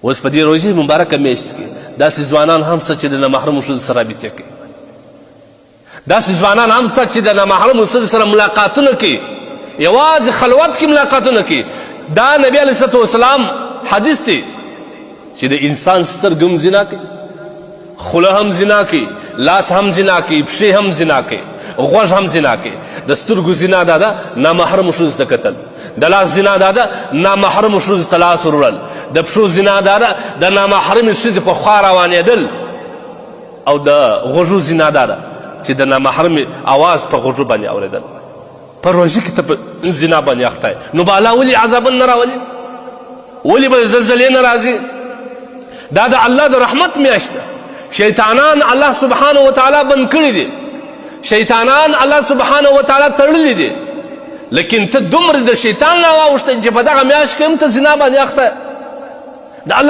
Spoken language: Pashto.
اوس په دې روژې مبارکه میاشت کې داسې ځوانان هم شته چې د نامحرمو ښځو سره رابطې کوي، داسې ځوانان هم شته چې د نامحرمو ښځو سره ملاقاتونه کوي، یوازې خلوت کې ملاقاتونه کوي. دا نبی علیه الصلاة والسلام حدیث دی چې د انسان سترګه هم زنا کوي، خوله هم زنا کوي، لاس هم زنا کوي، پښې هم زنا کوي، غوږ هم زنا کوي. د سترګو زنا دا ده نامحرمو ښځو ته کتل، د لاس زنا دا ده نامحرمو ښځو ته لاس وروړل، د پښو زنا دا ده د نامحرمې ښځې په خوا روانېدل، او د غوږو زنا دا ده چې د نامحرمې اواز په غوږو باندې اورېدل. په روژه کې ته په زنا باندې اخته یې، نو به الله ولې عذابونه نه راولي؟ ولې به زلزلې نه راځي؟ دا د الله د رحمت میاشت ده. شیطانان الله سبحانه وتعالی بند کړي دي، شیطانان الله سبحانه وتعالی تړلي دي، لیکن ته دومره د شیطان نه واوښتې چې په دغه میاشت کې هم ته زنا باندې اخته. د الله